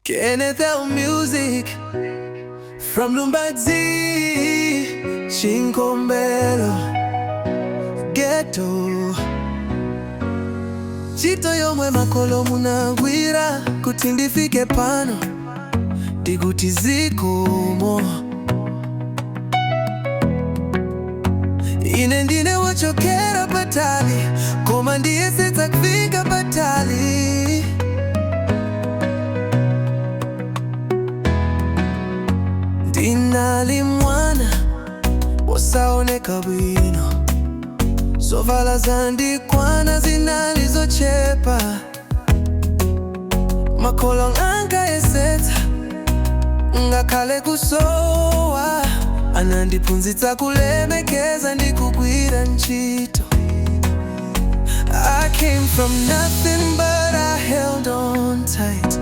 Kenneth L Music from Lumbadzi, Chinkombelo, Ghetto. Ntchito yomwe makolo munagwira kuti ndifike pano, ndikuti zikomo. Ine ndine wochokera patali, koma ndiyesetsa kufika patali. Ndinali mwana wosaoneka bwino, zovala zandikwana zinali zochepa. Makolo ankayesetsa ngakhale kusowa, anandiphunzitsa kulemekeza ndi kugwira ntchito. I came from nothing, but I held on tight.